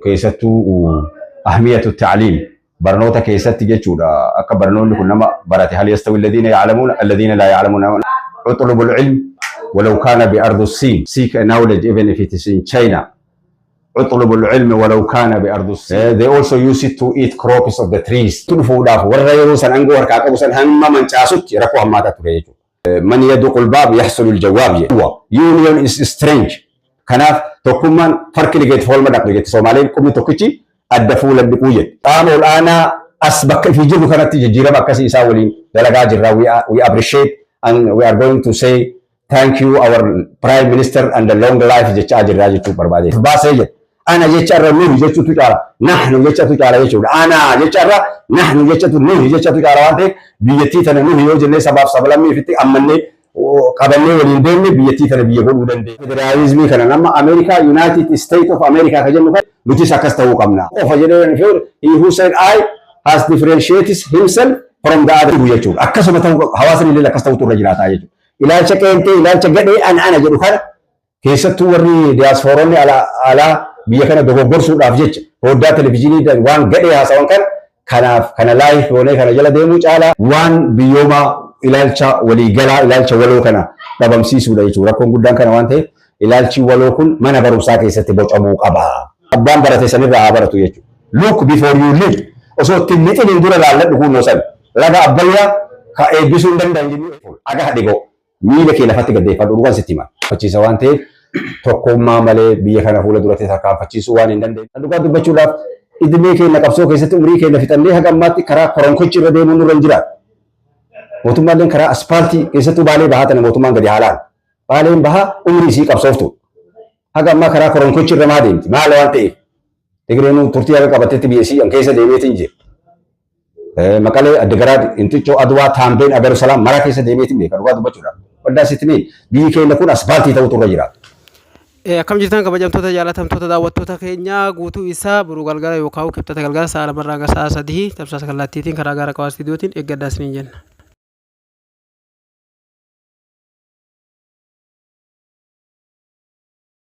Keessattuu ahmiyatu ta'liim barnoota keessatti jechuudha. Akka barnoonni kun nama barate hal yastawi alladhiina ya'lamuuna alladhiina laa ya'lamuuna utlubul ilm walau kaana bi ardu siin, seek a knowledge even if it is in China. Utlubul ilmi walau kaana bi ardu siin. They also use it to eat crops of the trees. Dhufuudhaaf warra yeroo san aangoo harkaa qabu san hamma mancaasutti rakkoo hammaataa ture jechuudha. Man yaduqul baab yaxsulul jawaab jedhu. Union is strange. Kanaaf tokkummaan farki ligeet foolma dhaqnu jetti Soomaleen, qubni tokkichi adda fuula dhiquu jedhe. Qaama ol'aanaa as bakka ifii jirru kanatti jijjiirama akkasii isaa waliin dalagaa jirra. We appreciate and we are going to say thank you our prime minister and the long life jechaa jirra jechuu barbaade. Baasee jedhe. Ana jecha irra nuhi jechuutu caala. Nahnu jechatu caala jechuudha. Ana jecha irra nahnu jechatu, nuhi jechatu caala waan ta'eef, biyyattii tana nuhi yoo jennee sabaaf sablammii ofitti ammannee qabannee waliin deemne, biyyattii tana biyya godhuu dandeenya. Federaalizimii kana nama Ameerikaa, United States of America ka jennu kan nutis akkas ta'uu qabna. Qofa jedhee, he who said I has differentiated himself from the other jechuudha. Akkasuma ta'uu, hawaasni illee akkas ta'utu irra jiraataa jechuudha. Ilaalcha qeentee, ilaalcha gadhee ana ana jedhu kana keessattuu warri diyaasfooronni alaa biyya kana dogoggorsuudhaaf jecha foddaa televizyiinii waan gadhee haasawan kana, kanaaf kana live goonee kana jala deemuu caalaa waan biyyoomaa ilaalcha waliigalaa, ilaalcha waloo kana dhabamsiisuudha jechuudha. Rakkoon guddaan kana waan ta'eef, ilaalchi waloo kun mana barumsaa keessatti bocamuu qaba. Abbaan barate sanirraa haa baratu jechuudha. Look before you leap. Osoo ittiin lixiniin dura laalladhu kunnoo san. Laga Abbayyaa ka eebbisuu hin danda'an jennee aga hadhigoo. Miila kee lafatti gaddeeffadhu, dhugaan sitti hima. Fachiisa waan ta'eef, tokkummaa malee biyya kana fuula duratti tarkaanfachiisuu waan hin dandeenye. Dhugaa dubbachuudhaaf, idimee keenya qabsoo keessatti umurii keenya fixannee haga ammaatti karaa koronkochi irra deemuun nurra hin jiraatu. Mootummaalleen karaa aspaaltii, keessattuu Baalee Bahaa tana mootummaan gadi haalaan. Baaleen Bahaa umurii isii qabsooftu. Haga ammaa karaa koronkochi irra maa deemti? Maal waan ta'eef? Tigreen turtii haga qabatetti biyya isii keessa deemeetiin jira. Maqalee, Addagaraad, Inticcoo, Aduwaa, Taambeen, Agaru Salaam mara keessa deemeetiin beeka dhugaa dubbachuudhaaf. Waldaa sitti biyyi keenya kun aspaaltii ta'utu irra jiraata. Akkam jirtan, kabajamtoota jaalatamtoota daawwattoota keenya? Guutuu isaa boruu galgala yookaan Kibxata galgala sa'a 2rraa hanga sa'a 3 tamsaasa kallattiitiin karaa Gaara Qawaa Istiidiyootiin eeggadhaa isiniin jenna.